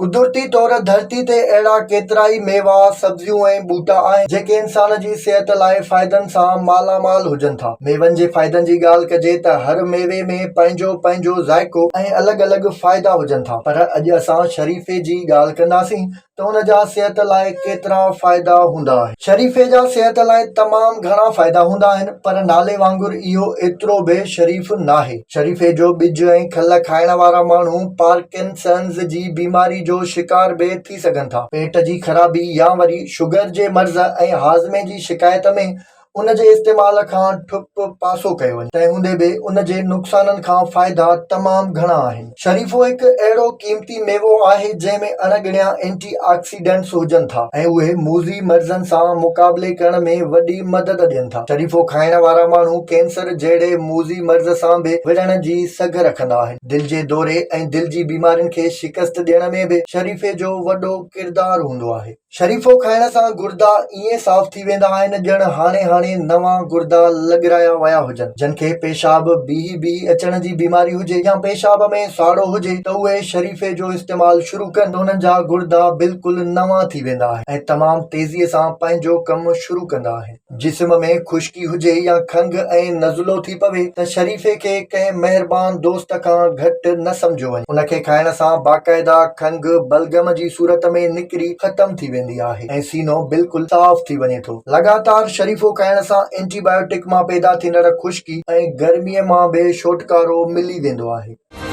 قدرتي طور ڌرتي تي اهڙا ڪيترائي ميوا، سبزيون ۽ ٻوٽا آهن، جيڪي انسان جي صحت لاء فائدن سان مالا مال هجن ٿا. ميون جي فائدن جي ڳالهه ڪجي ته هر ميوي ۾ پنهنجو پنهنجو ذائقو ۽ الڳ الڳ فائدا هجن ٿا. پر اڄ اسان شريفي جي ڳالهه ڪنداسين ته ان جا صحت لاء ڪيترا فائدا هوندا آهن. شريفي جا صحت لاء تمام گهڻا فائدا هوندا آهن پر نالي وانگر اهو ايترو به شريف ناهي. شريفي جو ٻج ۽ کل کائڻ وارا ماڻهو پارڪنسنز جي بيماري جو شڪار به ٿي سگهن ٿا. پيٽ جي خرابي يا وري شگر جي مرض ۽ هاضمي جي شڪايت ۾ ان جي استعمال کان ٺپ پاسو ڪيو وڃي، تنهن هوندي به ان جي نقصانن کان فائدا تمام گهڻا آهن. شريفو هڪ اهڙو قيمتي ميوو آهي جنهن ۾ اڻ ڳڻيا اينٽي آڪسيڊنٽس هجن ٿا ۽ اهي موذي مرضن سان مقابلي ڪرڻ ۾ وڏي مدد ڏين ٿا. شريفو کائڻ وارا ماڻهو ڪينسر جهڙي موذي مرض سان به وڙهڻ جي سگهه رکندا آهن. دل جي دوري ۽ دل جي بيمارين کي شڪست ڏيڻ ۾ به شريفي جو وڏو ڪردار هوندو آهي. شريفو کائڻ سان گردا ائين صاف ٿي ويندا آهن ڄڻ هاڻي هاڻي نوان گردا لڳرايا ويا هجن. جن کي پيشاب بيهي بيهي اچڻ جي بيماري هجي يا پيشاب ۾ ساڙو هجي ته اهي شريفي جو استعمال شروع ڪن ته انهن جا گردا بلڪل نوان ٿي ويندا آهن ۽ تمام تيزي سان پنهنجو ڪم شروع ڪندا آهن. جسم ۾ خشڪي هجي يا کنگهه ۽ نزلو ٿي پوي ته شريفي کي ڪنهن مهربان دوست کان گهٽ نه سمجهيو وڃي. ان کي کائڻ سان باقاعده کنگهه بلغم جي صورت ۾ نڪري ختم ٿي ويندي آهي ۽ سينو بلڪل صاف ٿي وڃي ٿو. لڳاتار شريفو کائڻ سان اينٽي بايوٽڪ مان پيدا ٿيندڙ خشڪي ۽ گرمي مان به ڇوٽڪارو ملي ويندو آهي.